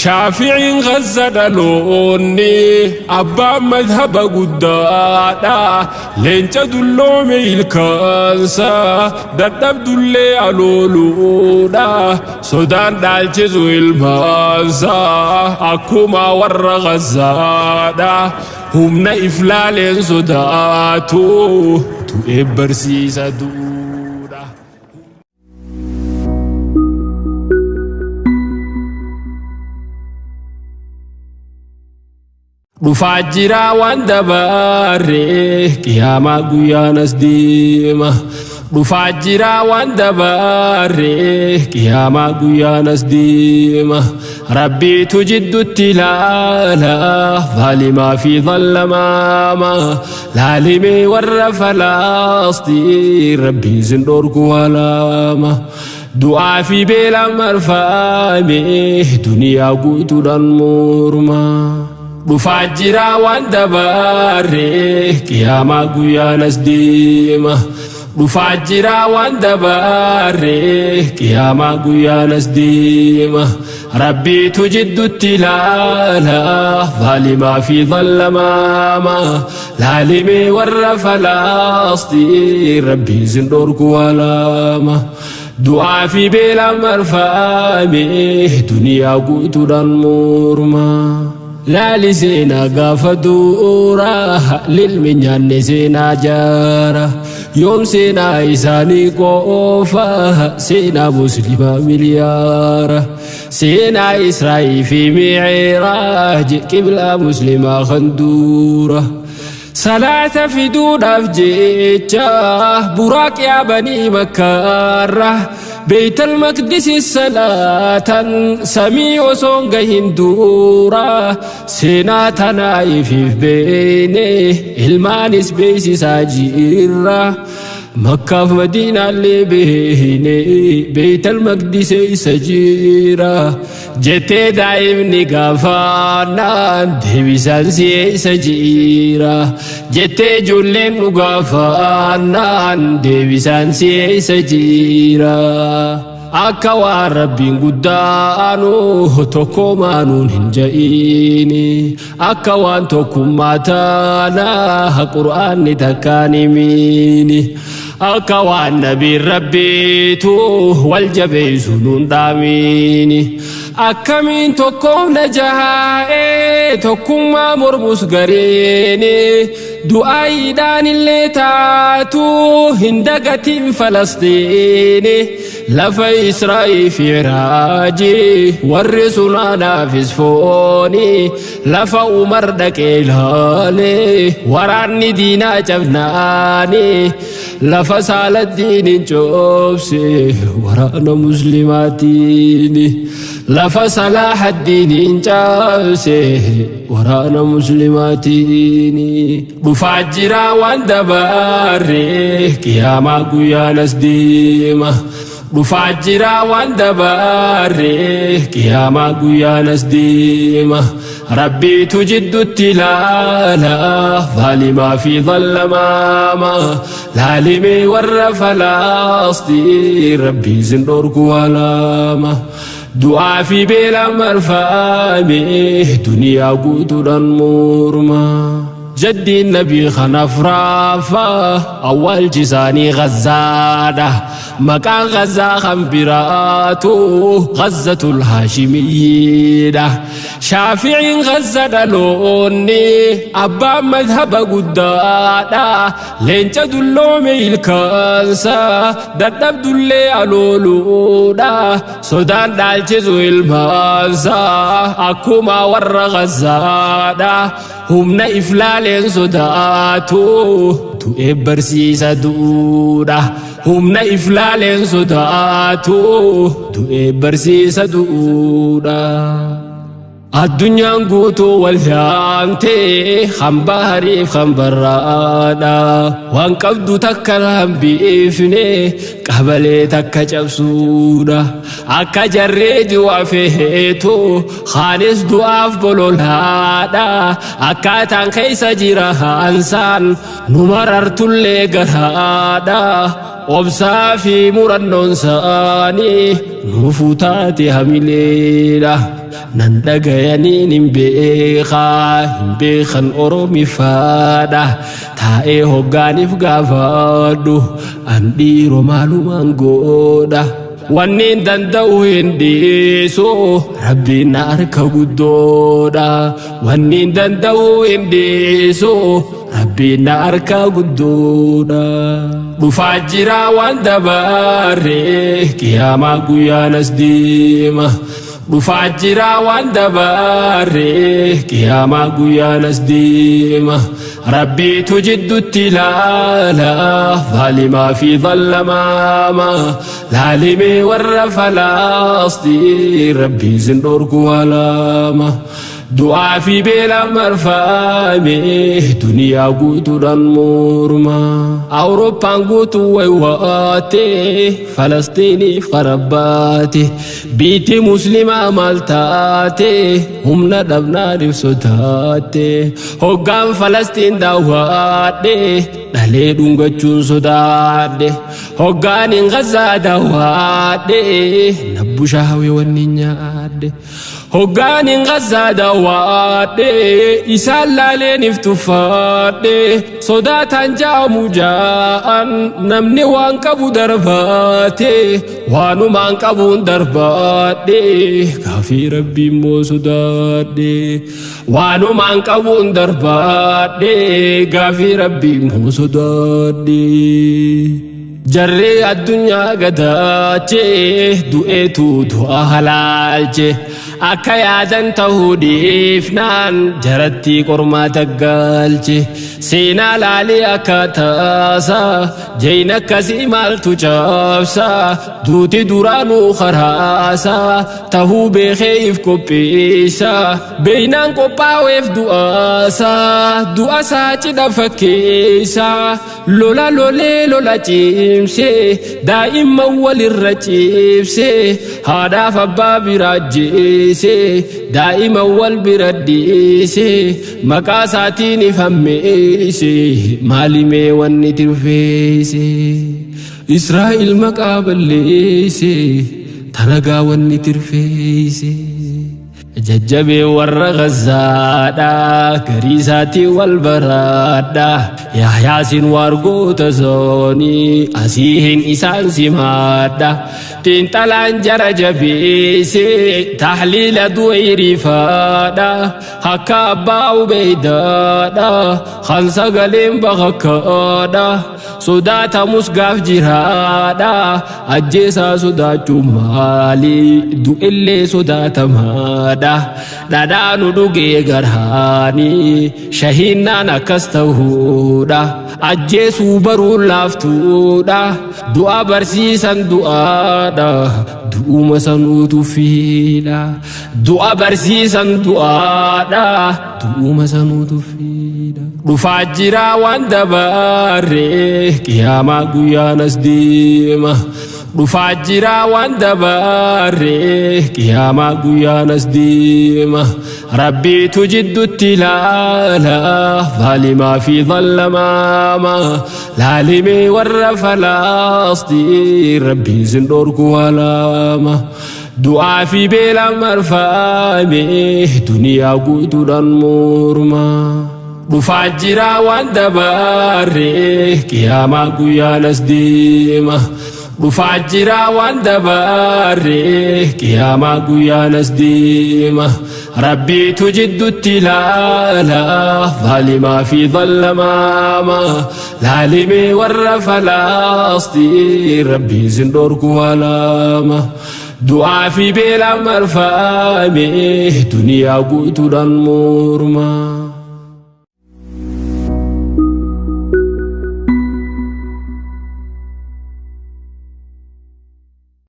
Shaafi'iin Gazza dhaloonni abbaan madhaba guddaadha. Leenca dulloome ilkaansa dadhabdullee alooluudha. Sodaan dhaalchisu ilmaansa akkuma warra Gazzaadha. Humna iflaaleen sodaatu du'ee barsiisa duudha. Dhufaa jira waan dabarre qiyaamaa guyyaan as deema. Dhufaa jira waan dabarre qiyaamaa guyyaan as deema. Rabbiitu jidduutti ilaala zaalimaa fi zallamaama. Laalimee warra falaastii rabbiin sin dhorku alaama. Du'aa fi beelaan marfame duniyaa guutuudhaan morma. Dhufaa jira waan dabarre qiyaamaa guyyaan as deema. Dhufaa jira waan dabarre qiyaamaa guyyaan as deema. Rabbiitu jidduutti ilaala zaalimaa fi zallamaama. Laalimee warra falaastii rabbiin sin dhorku alaama. Du'aa fi beelaan marfame duniyaa guutuudhaan morma. Laali seenaa gaafa du'uura lilmi nyaanne seenaa jaara. Yoom seenaa isaanii qofa seenaa muslimaa miliyaara. Seenaa Israa'ii fi Mi'iraaj qiblaa muslimaa kan duura. Salaata fiduudhaaf jecha buraaq yaabanii makkaarra. Beeytal maqdisi salaatan samii osoon gahin duura. Seenaa tanaa ifiif beene ilmaanis beeysisaa jirra. Makkaaf Madiinaallee beene Beeytal maqdise isa jira. Jettee daa'imni gaafaannaan deebisaan si eessa jira. Jettee ijoolleen nu gaafaannaan deebisaan si eessa jira. Akka waan rabbiin guddaanu tokko maanuun hin ja'iini. Akka waan tokkummaa taanaa qur'aanni takkaan himiini. Akka waan nabiin rabbiitu wal jabeessu nuun dhaamiini. Akkamiin tokkoomna jahaa'ee tokkummaa mormus gareeni. Du'aayiidhaan illee taatu hin dagatiin Falastiini. Lafa Israa'ii fi Iraaji warri sunaanaafis fooni. Lafa Umar dhaqee ilaalee waraanni diinaa cabnaani. Lafa Saaladdiin hin coobse waraana muslimaatiin. Lafa Salaaḥaddiin hin caabse waraana muslimaatiin. Dhufaa jira waan dabarre qiyaamaa guyyaan as deema. Dhufaa jira waan dabarre qiyaamaa guyyaan as deema. Rabbiitu jidduutti ilaala zaalimaa fi zallamaama. Laalimee warra falaastii rabbiin sin dhorku alaama. Du'aa fi beelaan marfame duniyaa guutuudhaan morma. Jaddiin nabii kanaaf raafa awwaalchi isaanii Gazzaadha. Maqaan Gazzaa kan biraatu Gazzatul Haashimiyyiidha. Shaafi'iin Gazza dhaloonni abbaan madhaba guddaadha. Leenca dulloome ilkaansa dadhabdullee alooluudha. Sodaan dhaalchisu ilmaansa akkuma warra Gazzaadha. Humna iflaaleen sodaatu du'ee barsiisa du'uudha. Humna iflaaleen sodaatu du'ee barsiisa du'uudha. Addunyaan guutuu wal yaamtee hambaa hariif hambarraadha. Waan qabdu takka hambiifne qabalee takka cabsuudha. Akka jarree du'a feetu haanis du'aaf bololaadha. Akkaataan keessa jira hansaan nu marartullee garaadha. Obsaa fi murannoon saanii nuufuu taate hamileedha. Nan dhagayaniin hin beekaa hin beekan Oromifaadha. Taa'ee hoggaaniif gaafadhu an dhiiroo maalumaan godha. Wanni danda'u hin dhiisu, Rabbiin na harka guddoodha. Wanni danda'u hin dhiisu, Rabbiin na harka guddoodha. Dhufaa jira waan dabarre, qiyaamaa guyyaan as deema. Dhufaa jira waan dabarre, qiyaamaa guyyaan as deema. Rabbiitu jidduutti ilaala zaalimaa fi zallamaama. Laalimee warra Falastiin, Rabbiin sin dhorku alaama. Du'aa fi beela marfame duniyaa guutuudhaan morma. Awurooppaan guutuu waywaate Falastiiniif qarabbaate. Biitti Muslimaa maal taate? Humna dhabnaaniif sodaate. Hoggaan Falastiin daawwadhe dhalee dhungachuun sodaadhe. Hoggaan hin Gazaa daawwadhe nabbushaawee wanni nyaadhe. Hoggaan hin Gazaa daawwadhe isaan laaleeniif tuffaadhe. Sodaataan jaamu jaa'an namni waan qabu darbaate, waanumaan qabuun darbaadhe, gaafii Rabbii immoo sodaadhe. Waanumaan qabuun darbaadhe, gaafii Rabbii immoo sodaadhe. Jarree addunyaa gadaache du'eetu du'a halaalche. Akka yaadan ta'uu dhiifnaan jaratti qormaata galche. Seenaa laalee akka taasa jayna akkasii maaltu cabsa? Duuti duraanuu karaasa tahuu beekee if qopheessa. Beeynaan qophaa'eef du'aasa, du'asaa cidha fakkeessa. Lola lolee lola cimsee daa'imman walirra ciibsee, haadhaaf abbaa bira ajjeesee, daa'ima wal bira dhiisee, maqaa isaatiin ifammeesse. Maalimee wanni tirfeesse? Israa'el maqaa balleesse, tanagaa wanni tirfeesse. Jajjabee warra Gazaadha, garii isaatii wal baraadha. Yaayaasin waargoota zoonii asiihin isaan simaadha. Xiinxalaan jara jabeesse tahliila du'eerifaadha. Akka abbaa Ubeydaadha kan sagaleen bakakkaadha. Sodaatamus gaaf jiraadha. Ajjeesaa sodaachuu maali? Du'illee sodaatamaadha. Dhadhaanu dhugee garaani shahiinnaan akkas ta'uudha. Ajjeesuu baruun laaftuudha. Du'a barsiisan du'aadha. Du'uma sanuutu fiidha. Du'a barsiisan du'aadha. Du'uma sanuutu fiidha. Dhufaa jira waan dabarre, qiyaamaa guyyaan as deema. Dhufaa jira waan dabarre, qiyaamaa guyyaan as deema. Rabbiitu jidduutti ilaala zaalimaa fi zallamaama. Laalimee warra Falastiin, Rabbiin sin dhorku alaama. Du'aa fi beela marfame duniyaa guutuudhaan morma. Dhufaa jira waan dabarre, qiyaamaa guyyaan as deema. Dhufaa jira waan dabarre, qiyaamaa guyyaan as deema. Rabbiitu jidduutti ilaala zaalimaa fi zallamaama. Laalimee warra Falastiin, Rabbiin sin dhorku alaama. Du'aa fi beela marfame duniyaa guutuudhaan morma.